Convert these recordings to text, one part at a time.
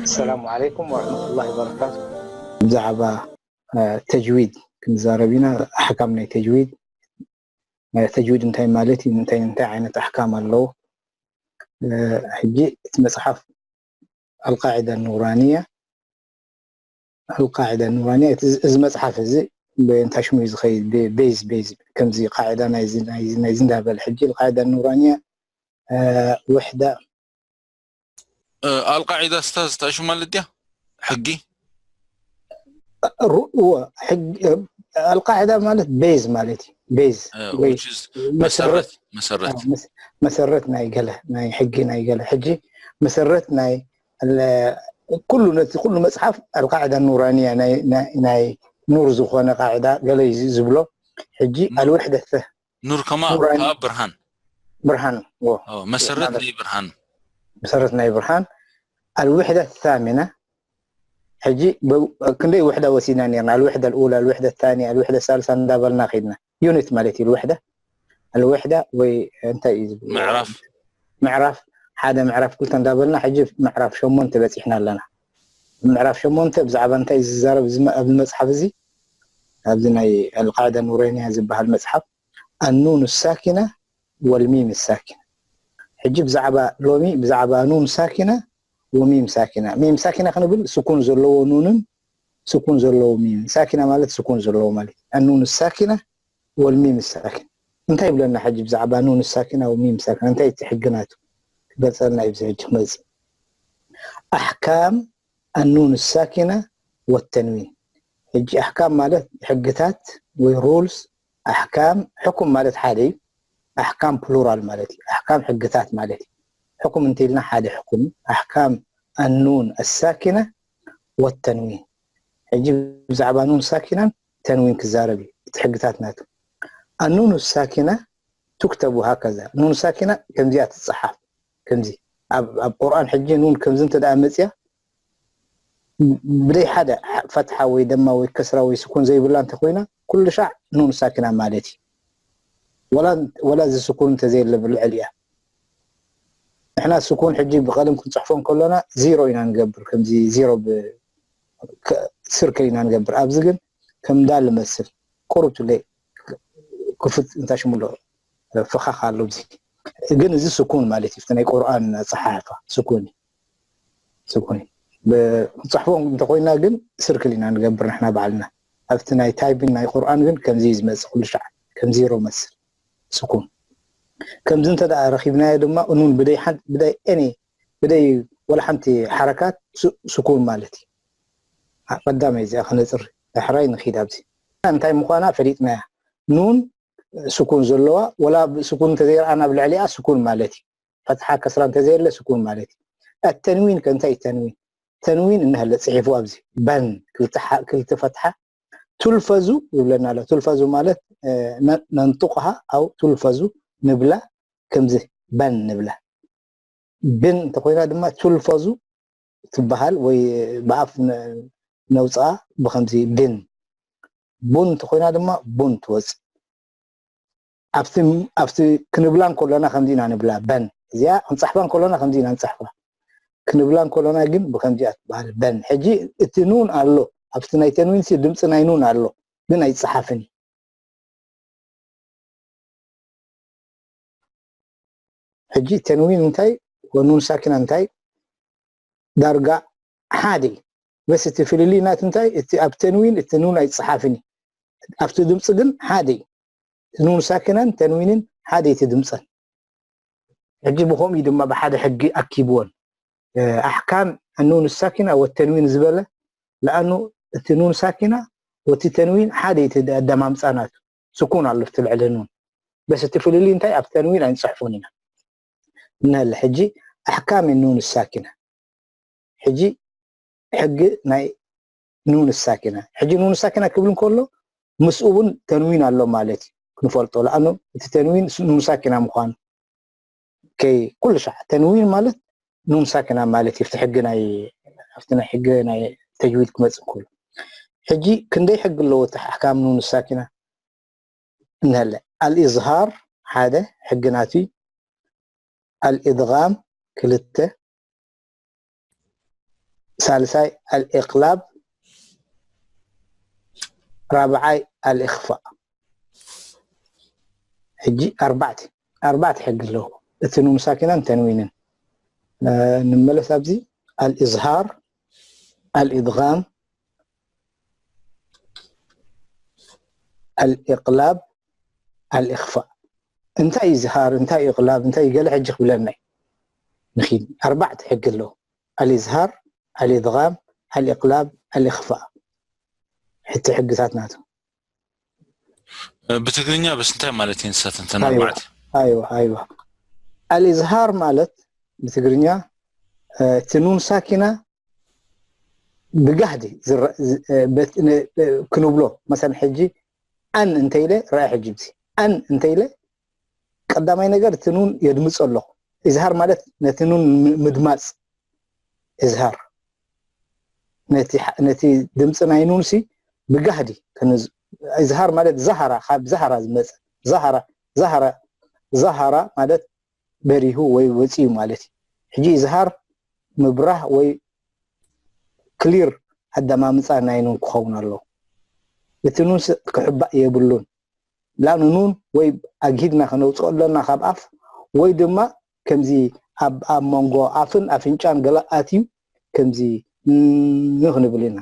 السلام عليكم ورحمة الله وبركاته. ብዛዕባ ተጅዊድ ክንዛረብ ኢና። ኣሕካም ናይ ተጅዊድ፣ ተጅዊድ እንታይ ማለት እዩ? እንታይ እንታይ ዓይነት ኣሕካም ኣለዎ? ሕጂ እቲ መፅሓፍ ኣልቃዒዳ ኑራንያ ኣልቃዒዳ ኑራንያ እዚ መፅሓፍ እዚ ብእንታ ሽሙ እዩ ዝኸይድ፣ ቤዝ ቤዝ፣ ከምዚ ቃዒዳ ናይዚ ናይዚ ናይዚ እንዳበለ። ሕጂ ኣልቃዒዳ ኑራንያ ውሕዳ ኣልቃዒዳ ስታዝ ታሽሙ ማለት ድያ? ሕጊ ሩእዎ ሕጊ ኣልቃዒዳ ማለት ቤዝ ማለት እዩ። ቤዝ ወይ መሰረት መሰረት መሰረት ናይ ገለ ናይ ሕጊ ናይ ገለ ሕጂ መሰረት ናይ ኩሉ ነቲ ኩሉ መፅሓፍ ኣልቃዒዳ ኑራንያ ናይ ኑር ዝኾነ ቃዒዳ ገለ እዩ ዝብሎ። ሕጂ ኣልውሕደተ ኑር ከማ ብርሃን ብርሃን መሰረት ናይ ብርሃን መሰረት ናይ ብርሃን ኣልውሕደት ታሚና ሕጂ ክንደይ ውሕዳ ወሲድና ነርና? ኣልውሕዳ ልኡላ ኣልውሕዳ ታኒ ኣልውሕዳ ሳልሳ እንዳበልና ከድና። ዩኒት ማለት እዩ ልውሕዳ ኣልውሕዳ ወይ እንታይ እዩ ዝብሉ ምዕራፍ ምዕራፍ ሓደ ምዕራፍ ክልተ እንዳበልና ሕጂ ምዕራፍ ሸሞንተ በፂሕና ኣለና። ምዕራፍ ሸሞንተ ብዛዕባ እንታይ ዝዛረብ ኣብዚ መፅሓፍ እዚ ኣብዚ ናይ ኣልቃዕዳ ኑረንያ ዝበሃል መፅሓፍ ኣኑን ሳኪና ወልሚም ሳኪና። ሕጂ ብዛዕባ ሎሚ ብዛዕባ ኑን ሳኪና ወሚም ሳኪና። ሚም ሳኪና ክንብል ስኩን ዘለዎ ኑንን ስኩን ዘለዎ ሚምን። ሳኪና ማለት ስኩን ዘለዎ ማለት እዩ። ኣኑን ሳኪና ወልሚም ሳኪና። እንታይ ይብለና ሕጂ ብዛዕባ ኑን ሳኪና ወሚም ሳኪና? እንታይ እቲ ሕጊ ናቱ? ክገልፀልና እዩ ብዚ ሕጂ ክመፅእ። ኣሕካም ኣኑን ሳኪና ወተንዊን። ሕጂ ኣሕካም ማለት ሕግታት ወይ ሩልስ ኣሕካም ሕኩም ማለት ሓደ እዩ። ኣሕካም ፕሉራል ማለት እዩ። ኣሕካም ሕግታት ማለት እዩ። ሕኩም እንተኢልና ሓደ ሕኩም እዩ። ኣሕካም ኣኑን ኣሳኪና ወተንዊን። ሕጂ ብዛዕባ ኑን ሳኪናን ተንዊን ክዛረብ እዩ። እቲ ሕግታት ናቱ ኣኑን ሳኪና ቱክተቡ ሃከዛ ኑን ሳኪና ከምዚኣ ትፀሓፍ። ከምዚ ኣብ ቁርኣን ሕጂ ኑን ከምዚ እንተ ደኣ መፅያ ብደይ ሓደ ፈትሓ ወይ ደማ ወይ ከስራ ወይ ስኩን ዘይብላ እንተኮይና ኩሉ ሻዕ ኑን ሳኪና ማለት እዩ። ወላ እዚ ስኩን እንተዘየለ ብልዕል እያ። ንሕና ስኩን ሕጂ ብቀለም ክንፅሕፎ እንከሎና ዚሮ ኢና ንገብር፣ ከምዚ ዚሮ ስርክል ኢና ንገብር። ኣብዚ ግን ከም ዳል መስል ቁሩብ ትለይ ክፉት እንታይ ሽሙ ኣሎ ፍኻኽ ኣሎ። እዚ ግን እዚ ስኩን ማለት እዩ። ናይ ቁርኣን ኣፀሓሕፋ ስኩን ስኩን ክንፅሕፎ እንተኮይና ግን ስርክል ኢና ንገብር ንሕና ባዕልና። ኣብቲ ናይ ታይፒን ናይ ቁርኣን ግን ከምዚ እዩ ዝመፅእ ኩሉ ሻዕ ከም ዚሮ መስል ስኩን። ከምዚ እንተ ደኣ ረኺብናዮ ድማ ኑን ብደይ ሓንቲ ብደይ ኤኒ ብደይ ወላ ሓንቲ ሓረካት ስኩን ማለት እዩ። ቀዳማይ እዚኣ ክነፅሪ ዳሕራይ ንኺድ ኣብዚ እንታይ ምዃና ፈሊጥናያ። ኑን ስኩን ዘለዋ ወላ ስኩን እንተዘይረኣና ኣብ ልዕሊኣ ስኩን ማለት እዩ። ፈትሓ ከስራ እንተዘየለ ስኩን ማለት እዩ። ኣተንዊን ከ እንታይ ተንዊን? ተንዊን እንሀለ ፅሒፉ ኣብዚ በን ክልተ ፈትሓ ቱልፈዙ ይብለና ኣሎ። ቱልፈዙ ማለት ነንጥቑሃ ኣው ቱልፈዙ ንብላ ከምዚ በን ንብላ። ብን እንተኮይና ድማ ቱልፈዙ ትበሃል ወይ ብኣፍ ነውፅኣ ብከምዚ ብን። ቡን እንተኮይና ድማ ቡን ትወፅእ። ኣብቲ ኣብቲ ክንብላ እንከሎና ከምዚ ኢና ንብላ በን። እዚኣ ክንፃሕፋ እንከሎና ከምዚ ኢና ንፃሕፋ። ክንብላ እንከሎና ግን ብከምዚኣ ትበሃል በን። ሕጂ እቲ ኑን ኣሎ ኣብቲ ናይ ተንዊንሲ ድምፂ ናይ ኑን ኣሎ ግን ኣይፀሓፍን እዩ። ሕጂ ተንዊን እንታይ ወኑን ሳኪና እንታይ ዳርጋ ሓደ እዩ። በስ እቲ ፍልልይ ናት እንታይ እቲ ኣብ ተንዊን እቲ ኑን ኣይፀሓፍን እዩ። ኣብቲ ድምፂ ግን ሓደ እዩ። ኑን ሳኪናን ተንዊንን ሓደ እቲ ድምፀን። ሕጂ ብኸምኡ ድማ ብሓደ ሕጊ ኣኪብዎን ኣሕካም ኣኑን ሳኪና ወተንዊን ዝበለ ለኣኑ እቲ ኑን ሳኪና ወቲ ተንዊን ሓደ እቲ ኣደማምፃ ናቱ ስኩን ኣሎ እቲ ልዕሊ ኑን በስ እቲ ፍልልይ እንታይ ኣብ ተንዊን ኣይንፅሕፎን ኢና። እንሀለ ሕጂ ኣሕካም ኑን ሳኪና ሕጂ ሕጊ ናይ ኑን ሳኪና ሕጂ ኑን ሳኪና ክብል እንከሎ ምስኡ እውን ተንዊን ኣሎ ማለት እዩ ክንፈልጦ ለኣኑ እቲ ተንዊን ኑን ሳኪና ምዃኑ ከይ ኩሉ ሻዕ ተንዊን ማለት ኑን ሳኪና ማለት እዩ። ሕጊ ናይ ኣብቲ ናይ ሕጊ ናይ ተጅዊድ ክመፅእ እንከሎ ሕጂ ክንደይ ሕጊ ኣለዎ እቲ ኣሕካም ኑን ሳኪና እንሀለ ኣልኢዝሃር ሓደ ሕጊ ናቱ፣ ኣልኢድጋም ክልተ፣ ሳልሳይ ኣልኢቅላብ፣ ራብዓይ ኣልኢኽፋእ። ሕጂ ኣርባዕተ ኣርባዕተ ሕጊ ኣለዎ፣ እቲ ኑን ሳኪናን ተንዊንን። ንመለስ ኣብዚ፣ ኣልእዝሃር፣ ኣልእድጋም፣ ኣልእቅላብ፣ ኣልእኽፋእ። እንታይ እዩ ዝሃር፣ እንታይ እዩ እቕላብ፣ እንታይ እዩ ገለ ሕጂ ክብለና እዩ። ንኺድ ኣርባዕተ ሕጊ ኣለዎ፣ ኣልእዝሃር፣ ኣልእድጋም፣ ኣልእቅላብ፣ ኣልእኽፋእ። ሕቲ ሕግታት ናቱ። ብትግርኛ በስ እንታይ ማለት እዩ ንሳተን ተን ኣርባዕተ? ኣይዋ ኣይዋ፣ ኣልእዝሃር ማለት ብትግርኛ እቲ ኑን ሳኪና ብጋህዲ ክንብሎ፣ መሰለን ሕጂ ኣን እንተኢለ፣ ረኣ ሕጂ ብዚ ኣን እንተኢለ ቀዳማይ ነገር እቲ ኑን የድምፆ ኣለኹ። ኢዝሃር ማለት ነቲ ኑን ምድማፅ፣ ኢዝሃር ነቲ ድምፂ ናይ ኑን ሲ ብጋህዲ። ኢዝሃር ማለት ዛሃራ፣ ካብ ዛሃራ ዝመፀ ዛሃራ ዛሃራ ዛሃራ ማለት በሪሁ ወይ ወፂኡ ማለት እዩ። ሕጂ ኢዝሃር ምብራህ ወይ ክሊር ኣደማምፃ ናይ ኑን ክኸውን ኣለዎ። እቲ ኑን ክሕባእ የብሉን። ላኑ ኑን ወይ ኣግሂድና ከነውፅኦ ኣለና ካብ ኣፍ፣ ወይ ድማ ከምዚ ኣብ ኣብ መንጎ ኣፍን ኣፍንጫን ገለ ኣትዩ ከምዚ ን ክንብል ኢና፣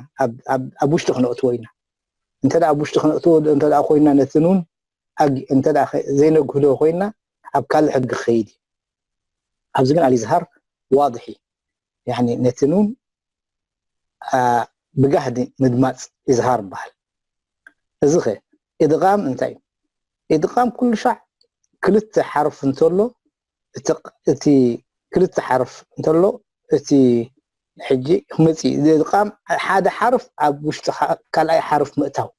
ኣብ ውሽጢ ክነእትዎ ኢና። እንተ ኣብ ውሽጢ ክነእትዎ እንተ ኮይና ነቲ ኑን እንተ ዘይነግህዶ ኮይና ኣብ ካልእ ሕጊ ክኸይድ እዩ። ኣብዚ ግን ኣልእዝሃር ዋድሕ እዩ። ያኒ ነቲ ኑን ብጋህዲ ምድማፅ ኢዝሃር ይበሃል። እዚ ኸ ኢድቓም እንታይ እዩ? ኢድቓም ኩሉ ሻዕ ክልተ ሓርፍ እንተሎ፣ እቲ ክልተ ሓርፍ እንተሎ እቲ ሕጂ ክመፅእ እዩ። ኢድቓም ሓደ ሓርፍ ኣብ ውሽጢ ካልኣይ ሓርፍ ምእታው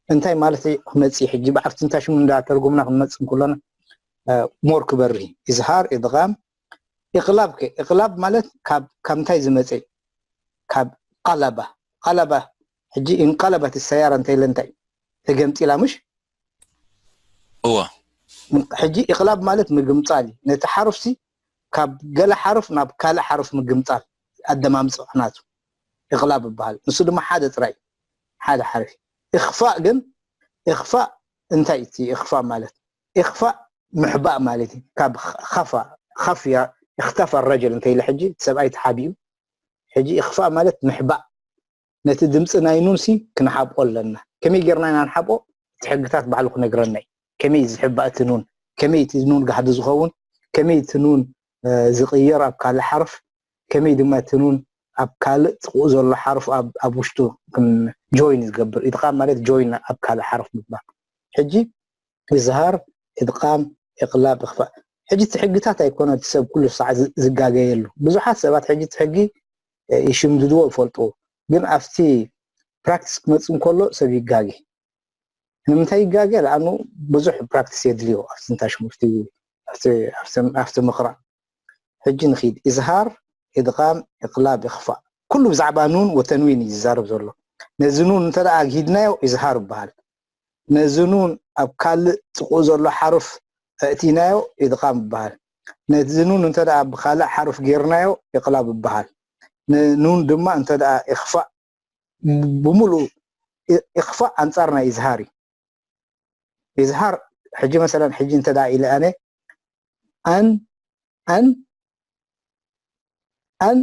እንታይ ማለት እዩ? ክመፅእ ሕጂ ብዓፍቲ እንታይ ሽሙ እንዳተርጉምና ክንመፅእ እንከሎና ሞር ክበርህ እዩ። ኢዝሃር፣ ኢድቓም፣ ኢቕላብ ከ? ኢቕላብ ማለት ካብ ካብ እንታይ ዝመፀ እዩ? ካብ ቃላባ። ቃላባ ሕጂ እንቃለበት ሰያራ እንተኢለ እንታይ ተገምጢላ ምሽ? እወ። ሕጂ ኢቕላብ ማለት ምግምጣል እዩ። ነቲ ሓርፍሲ ካብ ገለ ሓርፍ ናብ ካልእ ሓርፍ ምግምጣል ኣደማምፅኣ ናቱ ኢቕላብ ይበሃል። ንሱ ድማ ሓደ ጥራይ ሓደ ሓርፍ። ኢኽፋእ ግን ኢኽፋእ እንታይ እቲ ኢኽፋእ ማለት? ኢኽፋእ ምሕባእ ማለት እዩ። ካብ ኸፋ ኸፍያ እኽተፈ ረጅል እንተኢለ ሕጂ እቲ ሰብኣይ ተሓቢኡ ሕጂ ኢኽፋእ ማለት ምሕባእ። ነቲ ድምፂ ናይ ኑን ሲ ክንሓብኦ ኣለና። ከመይ ጌርና ኢና ንሓብኦ? እቲ ሕግታት ባዕሉ ክነግረና እዩ። ከመይ ዝሕባእ እቲ ኑን፣ ከመይ እቲ ኑን ጋህዲ ዝኸውን፣ ከመይ እቲ ኑን ዝቕየር ኣብ ካልእ ሓርፍ፣ ከመይ ድማ እቲ ኑን ኣብ ካልእ ጥቕኡ ዘሎ ሓርፍ ኣብ ውሽጡ ጆይን ዝገብር። ኢድቓም ማለት ጆይን ኣብ ካልእ ሓርፍ ምግባር። ሕጂ ኢዝሃር፣ ኢድቓም፣ ኢቕላብ፣ ኢኽፋእ። ሕጂ እቲ ሕግታት ኣይኮነ እቲ ሰብ ኩሉ ሳዕ ዝጋገየሉ። ብዙሓት ሰባት ሕጂ እቲ ሕጊ ይሽምድድዎ ይፈልጥዎ፣ ግን ኣብቲ ፕራክቲስ ክመፅእ እንከሎ ሰብ ይጋገ። ንምንታይ ይጋገ? ለኣኑ ብዙሕ ፕራክቲስ የድልዮ ኣብቲ እንታይ ሽሙ ኣብቲ ምቕራእ። ሕጂ ንኺድ። ኢዝሃር፣ ኢድቓም፣ ኢቕላብ፣ ኢኽፋእ። ኩሉ ብዛዕባ ኑን ወተንዊን እዩ ዝዛረብ ዘሎ። ነዚ ኑን እንተ ደኣ ኣግሂድናዮ ኢዝሃር ይበሃል። ነዚ ኑን ኣብ ካልእ ጥቕኡ ዘሎ ሓርፍ ኣእቲናዮ ኢድቓም ይበሃል። ነዚ ኑን እንተ ደኣ ብኻልእ ሓርፍ ጌርናዮ ኢቕላብ ይበሃል። ንኑን ድማ እንተ ደኣ ኢኽፋእ ብምሉኡ ኢኽፋእ ኣንጻር ናይ ኢዝሃር እዩ። ኢዝሃር ሕጂ መሰለን ሕጂ እንተ ደኣ ኢለ ኣነ ኣን ኣን ኣን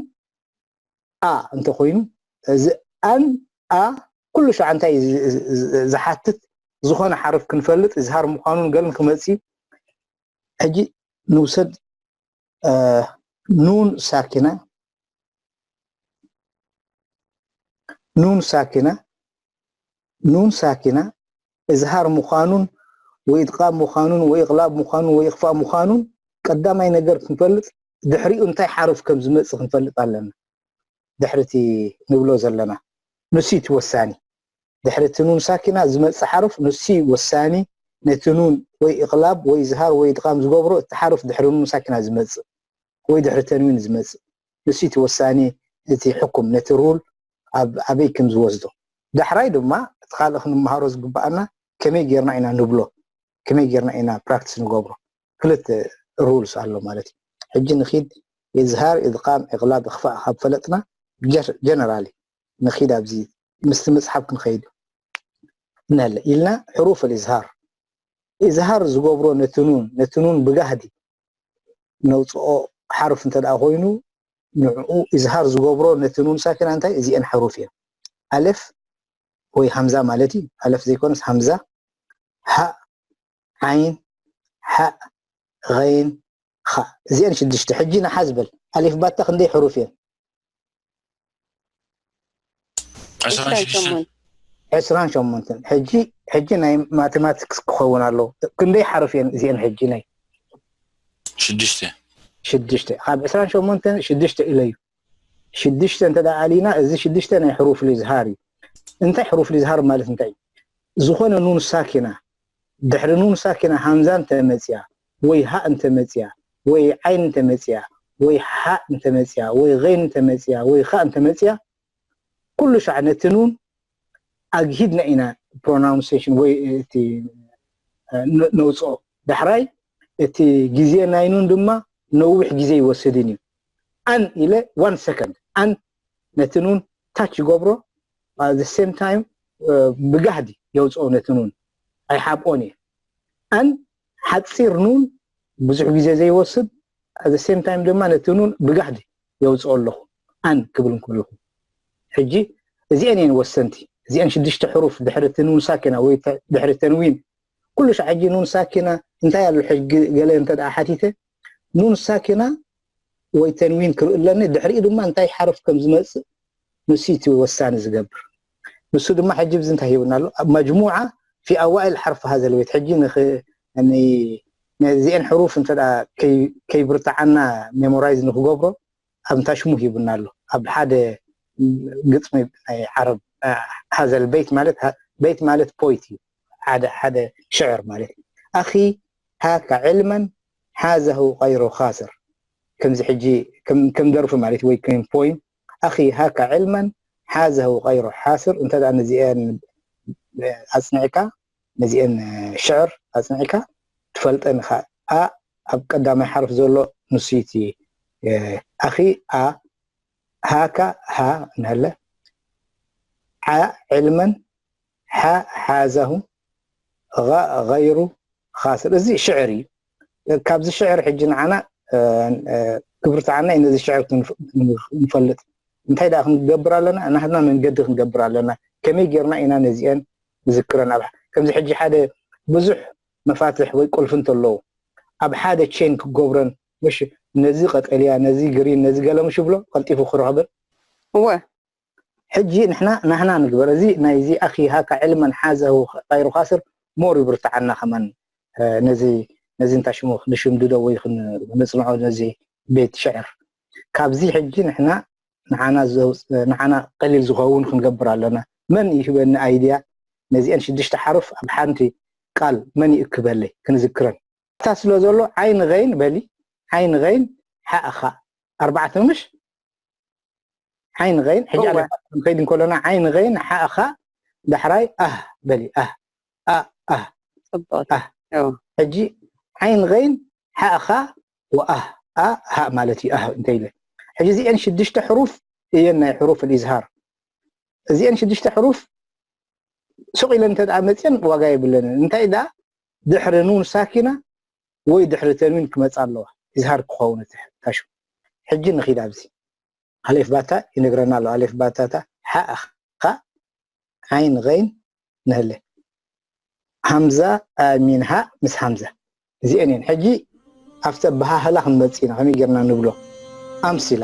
ኣ እንተኮይኑ እዚ ኣን ኣ ኩሉ ሻዕ እንታይ ዝሓትት ዝኾነ ሓርፍ ክንፈልጥ ኢዝሃር ምዃኑን ገልን ክመፅእ ሕጂ ንውሰድ ኑን ሳኪና ኑን ሳኪና ኑን ሳኪና እዝሃር ምዃኑን ወኢድቓም ምዃኑን ወኢቕላብ ምዃኑን ወኢኽፋእ ምዃኑን ቀዳማይ ነገር ክንፈልጥ ድሕሪኡ እንታይ ሓሩፍ ከም ዝመፅእ ክንፈልጥ ኣለና። ድሕሪ እቲ ንብሎ ዘለና ንሱ እቲ ወሳኒ። ድሕሪ እቲ ኑን ሳኪና ዝመፅእ ሓሩፍ ንሱ ወሳኒ። ነቲ ኑን ወይ ኢቕላብ ወይ እዝሃር ወይ ኢድቓም ዝገብሮ እቲ ሓሩፍ ድሕሪ ኑን ሳኪና ዝመፅእ ወይ ድሕሪ ተንዊን ዝመፅእ ንሱ እቲ ወሳኒ። እቲ ሕኩም ነቲ ሩል ኣብ ኣበይ ከም ዝወስዶ ዳሕራይ ድማ እቲ ካልእ ክንመሃሮ ዝግበኣና ከመይ ጌርና ኢና ንብሎ። ከመይ ጌርና ኢና ፕራክቲስ ንገብሮ? ክልተ ሩልስ ኣሎ ማለት እዩ። ሕጂ ንኺድ ኢዝሃር፣ ኢድቓም፣ ኢቕላብ፣ እኽፋእ ካብ ፈለጥና ጀነራሊ ንኺድ ኣብዚ ምስቲ መጽሓፍ ክንኸይድ ንህለ ኢልና ሕሩፍ ኢዝሃር ኢዝሃር ዝገብሮ ነቲ ኑን ነቲ ኑን ብጋህዲ ነውፅኦ ሓሩፍ እንተ ደኣ ኮይኑ ንዕኡ ኢዝሃር ዝገብሮ ነቲ ኑን ሳኪና እንታይ እዚአን ሓሩፍ እየን። ኣለፍ ወይ ሃምዛ ማለት እዩ። ኣለፍ ዘይኮነስ ሃምዛ፣ ሃእ፣ ዓይን፣ ሓእ፣ ገይን፣ ኻእ። እዚአን ሽዱሽተ። ሕጂ ንሓዝ በል። ኣሊፍ ባታ ክንደይ ሕሩፍ እየን? ዕስራን ሽዱሽተን። ዕስራን ሸሞንተን። ሕጂ ሕጂ ናይ ማቴማቲክስ ክኸውን ኣለዎ። ክንደይ ሓሩፍ እየን እዚአን ሕጂ ናይ ሽዱሽተ። ሽዱሽተ። ካብ ዕስራን ሸሞንተን ሽዱሽተ ኢለዩ። ሽዱሽተ እንተ ደኣ ኣሊና እዚ ሽዱሽተ ናይ ሕሩፍ ሊዝሃር እዩ። እንታይ ሕሩፍ ሊዝሃር ማለት እንታይ እዩ? ዝኾነ ኑን ሳኪና ድሕሪ ኑን ሳኪና ሃምዛ እንተመፅያ ወይ ሃእ እንተመፅያ ወይ ዓይን እንተመፅያ ወይ ሓእ እንተመፅያ ወይ ገይን እንተመፅያ ወይ ኻእ እንተመፅያ ኩሉ ሻዕ ነቲ ኑን ኣግሂድና ኢና ፕሮናውንሴሽን ወይ እቲ ነውፅኦ። ዳሕራይ እቲ ግዜ ናይ ኑን ድማ ነዊሕ ግዜ ይወስድን እዩ። ኣን ኢለ ዋን ሰከንድ ኣን ነቲ ኑን ታች ይገብሮ፣ the same time ብጋህዲ የውፅኦ ነቲ ኑን ኣይሓብኦን እየ። ኣን ሓፂር ኑን ብዙሕ ግዜ ዘይወስድ፣ the same time ድማ ነቲ ኑን ብጋህዲ የውፅኦ ኣለኹ ኣን ክብል እንከለኹ። ሕጂ እዚአን እየን ወሰንቲ። እዚአን ሽዱሽተ ሕሩፍ ድሕሪ እቲ ኑን ሳኪና ወይ ድሕሪ ተንዊን ኩሉ ሻዕ ሕጂ ኑን ሳኪና እንታይ ኣሎ ሕጂ ገለ እንተ ደኣ ሓቲተ ኑን ሳኪና ወይ ተንዊን ክርኢ ኣለኒ፣ ድሕሪኡ ድማ እንታይ ሓርፍ ከም ዝመፅእ ንሱ እቲ ወሳኒ ዝገብር። ንሱ ድማ ሕጂ ብዚ እንታይ ሂብና ኣሎ? መጅሙዓ ፊ ኣዋኢል ሓርፍ ሃዘል ቤት። ሕጂ ነዚአን ሕሩፍ እንተ ከይብርትዓና ሜሞራይዝ ንክገብሮ ኣብ እንታይ ሽሙ ሂብና ኣሎ? ኣብ ሓደ ግጥሚ ናይ ዓረብ ሃዘል ቤት ማለት ቤት ማለት ፖይት እዩ። ሓደ ሓደ ሽዕር ማለት እዩ። ኣኺ ሃካ ዕልመን ሓዘሁ ቀይሮ ካስር። ከምዚ ሕጂ ከም ደርፊ ማለት ወይ ከም ፖይም ኣኺ ሃካ ዕልመን ሓዘሁ ቀይሮ ሓስር። እንተ ነዚአን ኣፅኒዕካ ነዚአን ሽዕር ኣፅኒዕካ ትፈልጠን ኢኻ። ኣ ኣብ ቀዳማይ ሓርፍ ዘሎ ንሱይቲ ኣኺ ኣ ሃካ ሃ እንሀለ ሓ ዕልመን ሓ ሓዘሁ ጋ ገይሩ ካስር። እዚ ሽዕር እዩ። ካብዚ ሽዕር ሕጂ ንዓና ክብርትዓና እዩ ነዚ ሽዕር ንፈልጥ። እንታይ ደኣ ክንገብር ኣለና? ናህና መንገዲ ክንገብር ኣለና። ከመይ ጌርና ኢና ነዚአን ንዝክረን? ኣብ ከምዚ ሕጂ ሓደ ብዙሕ መፋትሕ ወይ ቁልፊ እንተለዉ ኣብ ሓደ ቼን ክገብረን ምሽ ነዚ ቀጠልያ ነዚ ግሪን ነዚ ገለ ምሽ ብሎ ቀልጢፉ ክረኽብን እወ ሕጂ ንሕና ናህና ንግበር። እዚ ናይዚ ኣኺ ሃካ ዕልመን ሓዘሁ ቀይሩ ካስር ሞር ይብርትዓና ከማን ነዚ ነዚ እንታይ ሽሙ ንሽምድዶ ወይ ነፅንዖ ነዚ ቤት ሽዕር ካብዚ ሕጂ ንሕና ንዓና ቀሊል ዝኸውን ክንገብር ኣለና። መን ይህበኒ ኣይድያ ነዚአን ሽዱሽተ ሓሩፍ ኣብ ሓንቲ ቃል መን ይእክበለይ ክንዝክረን። እታ ስለ ዘሎ ዓይን ገይን በሊ ዓይን ገይን ሓእኻ ኣርባዕተ ምሽ ዓይን ገይን ሕጂ እወ። ኣለ ክንከይድ እንከለና ዓይን ገይን ሓእኻ ዳሕራይ ኣህ በሊ ኣህ ኣ ኣህ ጽቡቅ ኣህ። እው። ሕጂ ዓይን ገይን ሓእኻ ወኣህ ኣ ሃእ ማለት እዩ ኣህ እንተ ኢለ ሕጂ እዚአን ሽዱሽተ ሕሩፍ እየን ናይ ሕሩፍ ልኢዝሃር እዚአን ሽዱሽተ ሕሩፍ ሱቕ ኢለን እንተ ደኣ መፅየን ዋጋ የብለንን እንታይ ደኣ ድሕሪ ኑን ሳኪና ወይ ድሕሪ ተንዊን ክመፃ ኣለዋ ኢዝሃር ክኸውን እቲ ታሹ ሕጂ ንኺድ ኣብዚ ኣሌፍ ባታ ይነግረና ኣሎ ኣሌፍ ባታታ ሓእኻ ዓይን ገይን ንህለ ሃምዛ ሚን ሃእ ምስ ሃምዛ እዚአን እየን ሕጂ ኣብቲ ኣበሃህላ ክንመፅእ ኢና ከመይ ጌርና ንብሎ ኣምሲላ